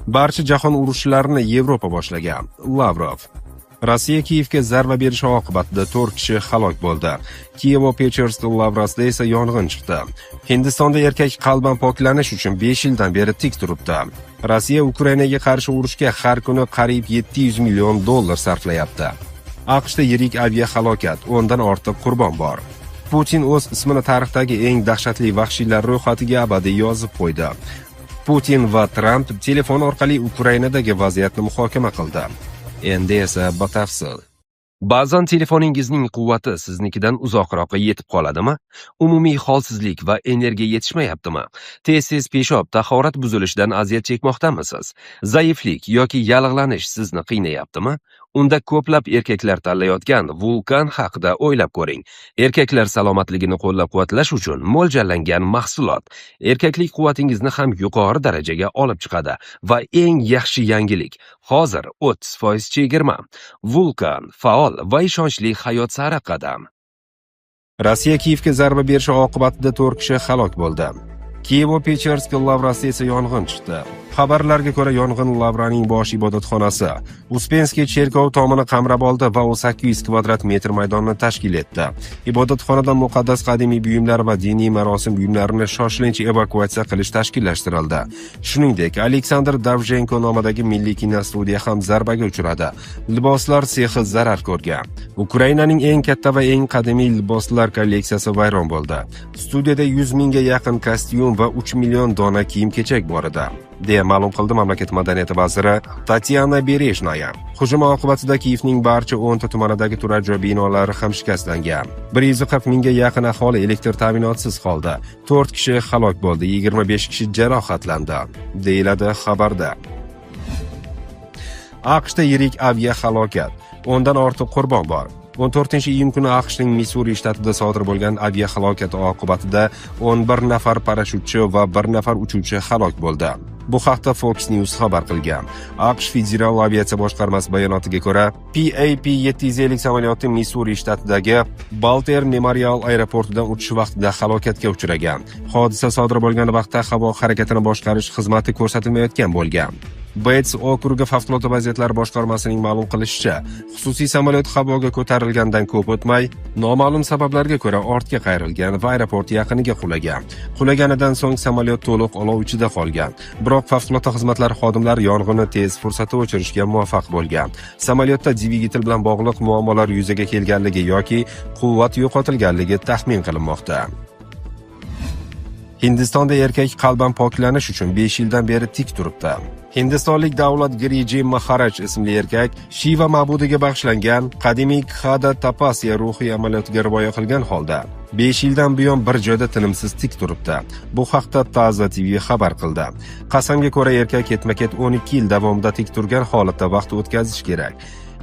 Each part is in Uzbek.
Barcha jahon urushlarini Yevropa boshlagan. Lavrov. Rossiya Kiyevga zarba berishi oqibatida 4 kishi halok bo'ldi. Kiyevo-Pechersk lavrasida esa yong'in chiqdi. Hindistonda erkak qalban poklanish uchun 5 yildan beri tik turibdi. Rossiya Ukrainaga qarshi urushga har kuni qariyb 700 million dollar sarflayapti. AQShda yirik aviahalokat, 10 dan ortiq qurbon bor. Putin o'z ismini tarixdagi eng dahshatli vahshiylar ro'yxatiga abadiy yozib qo'ydi. Putin va Tramp telefon orqali Ukrainadagi vaziyatni muhokama qildi. Endi esa batafsil. Ba'zan telefoningizning quvvati siznikidan uzoqroqqa yetib qoladimi? Umumiy holsizlik va energiya yetishmayaptimi? Tez-tez peshob, tahorat buzilishidan aziyat chekmoqdamisiz? Zaiflik yoki yallig'lanish sizni qiynayaptimi? Unda ko'plab erkaklar tanlayotgan Vulkan haqida o'ylab ko'ring. Erkaklar salomatligini qo'llab-quvvatlash uchun mo'ljallangan mahsulot. Erkaklik quvvatingizni ham yuqori darajaga olib chiqadi va eng yaxshi yangilik: hozir 30% chegirma. Vulkan: faol va ishonchli hayot sari qadam. Rossiya Kiyevga zarba berishi oqibatida 4 kishi halok bo'ldi. Kiyevo-Pechersk lavrasida esa yong'in chiqdi. Xabarlarga ko'ra, yong'in lavraning bosh ibodatxonasi Uspenskiy cherkov tomini qamrab oldi va u 800 kvadrat metr maydonni tashkil etdi. Ibodatxonadan muqaddas qadimiy buyumlar va diniy marosim buyumlarini shoshilinch evakuatsiya qilish tashkillashtirildi. Shuningdek, Aleksandr Dovjenko nomidagi milliy kinostudiya ham zarbaga uchradi. Liboslar sexi zarar ko'rgan. Ukrainaning eng katta va eng qadimiy liboslar kolleksiyasi vayron bo'ldi. Studiyada 100 mingga yaqin kostyum va 3 million dona kiyim-kechak bor edi, deya ma'lum qildi mamlakat madaniyat vaziri Tatyana Berejnaya. Hujum oqibatida Kiyevning barcha 10 ta tumanidagi turar joy binolari ham shikastlangan. 140 mingga yaqin aholi elektr ta'minotisiz qoldi. 4 kishi halok bo'ldi, 25 kishi jarohatlandi, deyiladi xabarda. AQShda yirik aviahalokat, 10 dan ortiq qurbon bor. 14-iyun kuni AQShning Missuri shtatida sodir bo'lgan aviahalokat oqibatida 11 nafar parashyutchi va 1 nafar uchuvchi halok bo'ldi. Bu haqda Fox News xabar qilgan. AQSh Federal aviatsiya boshqarmasi bayonotiga ko'ra, PAP 750 samolyoti Missuri shtatidagi Balter Memorial aeroportidan uchish vaqtida halokatga uchragan. Hodisa sodir bo'lgan vaqtda havo harakatini boshqarish xizmati ko'rsatilmayotgan bo'lgan. Bets okrugi favqulodda vaziyatlar boshqarmasining ma'lum qilishicha, xususiy samolyot havoga ko'tarilgandan ko'p o'tmay, noma'lum sabablarga ko'ra ortga qayrilgan va aeroport yaqiniga qulagan. Qulaganidan so'ng samolyot to'liq olov ichida qolgan. Biroq favqulodda xizmatlar xodimlari yong'inni tez fursatda o'chirishga muvaffaq bo'lgan. Samolyotda dvigatel bilan bog'liq muammolar yuzaga kelganligi yoki quvvat yo'qotilganligi taxmin qilinmoqda. Hindistonda erkak qalban poklanish uchun 5 yildan beri tik turibdi. Hindistonlik Davlat Giriji Maharaj ismli erkak Shiva ma'budiga bag'ishlangan qadimiy Khada Tapasya ruhiy amaliyotiga rioya qilgan holda 5 yildan buyon bir joyda tinimsiz tik turibdi. Bu haqda Taza TV xabar qildi. Qasamga ko'ra, erkak ketma-ket 12 yil davomida tik turgan holatda vaqt o'tkazish kerak.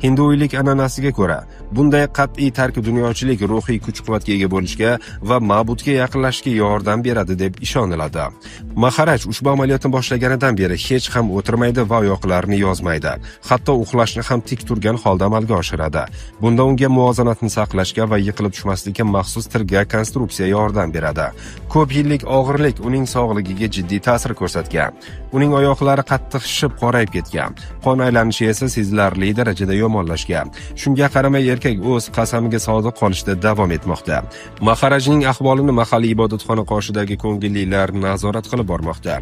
Hinduiylik an'anasiga ko'ra, bunday qat'iy tarki dunyochilik ruhiy kuch-quvvatga ega bo'lishga va ma'budga yaqinlashishga yordam beradi deb ishoniladi. Maharaj ushbu amaliyotni boshlaganidan beri hech ham o'tirmaydi va oyoqlarini yozmaydi. Hatto uxlashni ham tik turgan holda amalga oshiradi. Bunda unga muvozanatni saqlashga va yiqilib tushmaslikka maxsus tirgak konstruksiya yordam beradi. Ko'p yillik og'irlik uning sog'ligiga jiddiy ta'sir ko'rsatgan. Uning oyoqlari qattiq shishib, qorayib ketgan. Qon aylanishi esa sezilarli darajada yomonlashgan. Shunga qaramay, erkak o'z qasamiga sodiq qolishda davom etmoqda. Maharajning ahvolini mahalliy ibodatxona qoshidagi ko'ngillilar nazorat qilib bormoqda.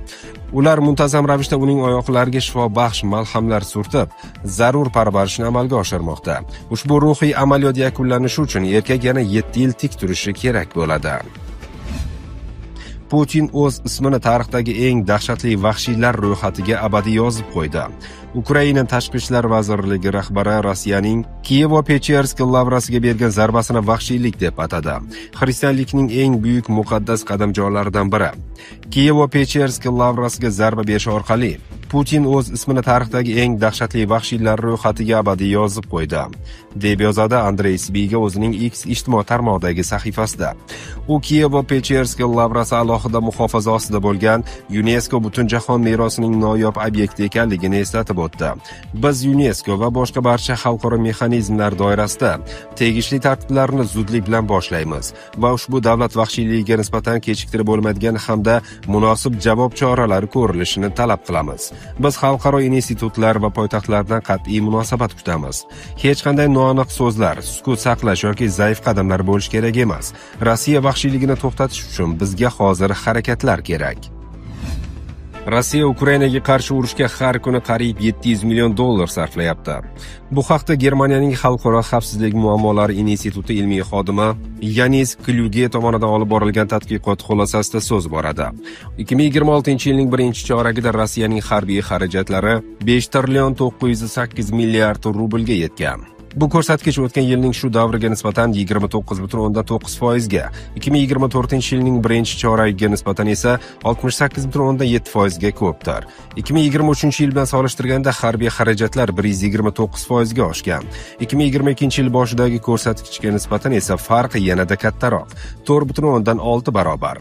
Ular muntazam ravishda uning oyoqlariga shifobaxsh malhamlar surtib, zarur parvarishni amalga oshirmoqda. Ushbu ruhiy amaliyot yakunlanishi uchun erkak yana 7 yil tik turishi kerak bo'ladi. Putin o'z ismini tarixdagi eng dahshatli vahshiylar ro'yxatiga abadiy yozib qo'ydi. Ukraina Tashqi ishlar vazirligi rahbari Rossiyaning Kiyevo-Pechersk lavrasiga bergan zarbasini vahshiylik deb atadi. Xristianlikning eng buyuk muqaddas qadamjolaridan biri Kiyevo-Pechersk lavrasiga zarba berish orqali Putin o'z ismini tarixdagi eng dahshatli vahshiylar ro'yxatiga abadiy yozib qo'ydi, deb yozadi Andrey Sibiga o'zining X ijtimoiy tarmog'idagi sahifasida. U Kiyevo-Pechersk lavrasi alohida muhofaza ostida bo'lgan UNESCO Butunjahon merosining noyob obyekti ekanligini eslatib o'tdi. Biz UNESCO va boshqa barcha xalqaro mexanizmlar doirasida tegishli tartiblarni zudlik bilan boshlaymiz va ushbu davlat vahshiyligiga nisbatan kechiktirib bo'lmaydigan hamda munosib javob choralari ko'rilishini talab qilamiz. Biz xalqaro institutlar va poytaxtlardan qat'iy munosabat kutamiz. Hech qanday noaniq so'zlar, sukut saqlash yoki zaif qadamlar bo'lishi kerak emas. Rossiya vahshiyligini to'xtatish uchun bizga hozir harakatlar kerak. Rossiya Ukrainaga qarshi urushga har kuni qariyb 700 million dollar sarflayapti. Bu haqda Germaniyaning Xalqaro xavfsizlik muammolari instituti ilmiy xodimi Yanis Klyuge tomonidan olib borilgan tadqiqot xulosasida so'z boradi. 2026-yilning birinchi choragida Rossiyaning harbiy xarajatlari 5 trillion 908 milliard rublga yetgan. Bu ko'rsatkich o'tgan yilning shu davriga nisbatan 29,9%ga, 2024-yilning birinchi choragiga nisbatan esa 68,7%ga ko'pdir. 2023 yil bilan solishtirganda harbiy xarajatlar 129%ga oshgan. 2022 yil boshidagi ko'rsatkichga nisbatan esa farq yanada kattaroq, 4,6 barobar.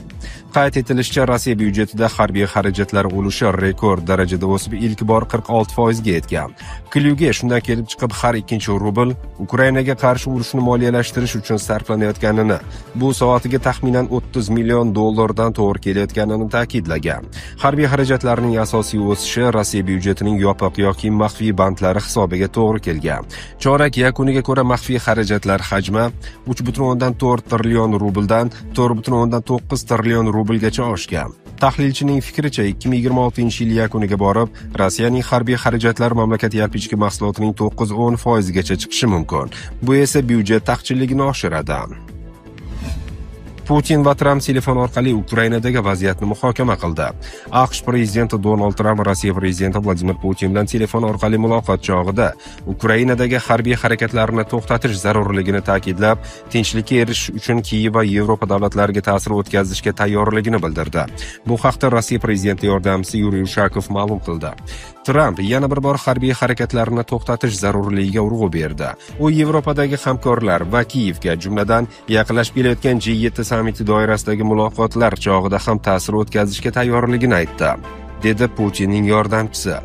Qayd etilishicha, Rossiya byudjetida harbiy xarajatlar ulushi rekord darajada o'sib, ilk bor 46% ga yetgan. Klyuge shundan kelib chiqib, har ikkinchi rubl Ukrainaga qarshi urushni moliyalashtirish uchun sarflanayotganini, bu soatiga taxminan 30 million dollardan to'g'ri kelayotganini ta'kidlagan. Harbiy xarajatlarning asosiy o'sishi Rossiya byudjetining yopiq yoki maxfiy bandlari hisobiga to'g'ri kelgan. Chorak yakuniga ko'ra maxfiy xarajatlar hajmi 3,4 trillion rubldan 4,9 trillion rublgacha oshgan. Tahlilchining fikricha, 2026 yil yakuniga borib, Rossiyaning harbiy xarajatlari mamlakat yalpi ichki mahsulotining 9-10 foizigacha chiqishi mumkin. Bu esa byudjet taqchilligini oshiradi. Putin va Tramp telefon orqali Ukrainadagi vaziyatni muhokama qildi. AQSh prezidenti Donald Tramp Rossiya prezidenti Vladimir Putin bilan telefon orqali muloqot chog'ida Ukrainadagi harbiy harakatlarni to'xtatish zarurligini ta'kidlab, tinchlikka erishish uchun Kiyev va Yevropa davlatlariga ta'sir o'tkazishga tayyorligini bildirdi. Bu haqda Rossiya prezidenti yordamchisi Yuriy Ushakov ma'lum qildi. Tramp yana bir bor harbiy harakatlarni to'xtatish zarurligiga urg'u berdi. U Yevropadagi hamkorlar va Kiyevga, jumladan, yaqinlashib kelayotgan G7 sammiti doirasidagi muloqotlar chog'ida ham ta'sir o'tkazishga tayyorligini aytdi, dedi Putinning yordamchisi.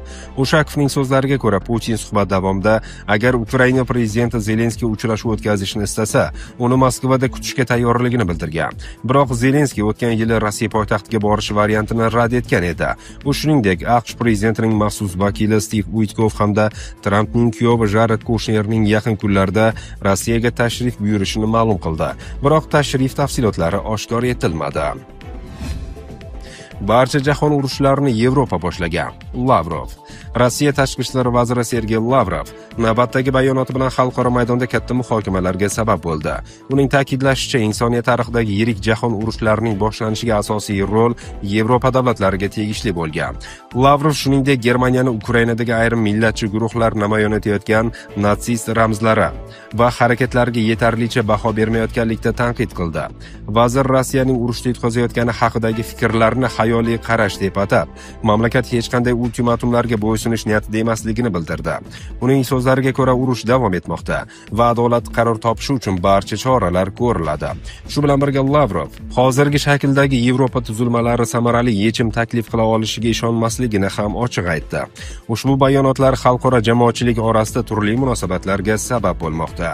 Ushakovning so'zlariga ko'ra, Putin suhbat davomida agar Ukraina prezidenti Zelenskiy uchrashuv o'tkazishni istasa, uni Moskvada kutishga tayyorligini bildirgan. Biroq Zelenskiy o'tgan yili Rossiya poytaxtiga borish variantini rad etgan edi. U shuningdek, AQSh prezidentining maxsus vakili Stiv Uitkov hamda Trampning kuyovi Jared Kushnerning yaqin kunlarda Rossiyaga tashrif buyurishini ma'lum qildi. Biroq tashrif tafsilotlari oshkor etilmadi. Barcha jahon urushlarini Yevropa boshlagan. Lavrov. Rossiya tashqi ishlar vaziri Sergey Lavrov navbatdagi bayonoti bilan xalqaro maydonda katta muhokamalarga sabab bo'ldi. Uning ta'kidlashicha, insoniyat tarixidagi yirik jahon urushlarining boshlanishiga asosiy rol Yevropa davlatlariga tegishli bo'lgan. Lavrov shuningdek Germaniyani Ukrainadagi ayrim millatchi guruhlar namoyon etayotgan natsist ramzlari va harakatlariga yetarlicha baho bermayotganlikda tanqid qildi. Vazir Rossiyaning urushda yutqazayotgani haqidagi fikrlarni xayoliy qarash deb atab, mamlakat hech qanday ultimatumlarga bo'ysunish niyatida emasligini bildirdi. Uning so'zlariga ko'ra, urush davom etmoqda va adolat qaror topishi uchun barcha choralar ko'riladi. Shu bilan birga Lavrov hozirgi shakldagi Yevropa tuzilmalari samarali yechim taklif qila olishiga ishonmasligini ham ochiq aytdi. Ushbu bayonotlar xalqaro jamoatchilik orasida turli munosabatlarga sabab bo'lmoqda.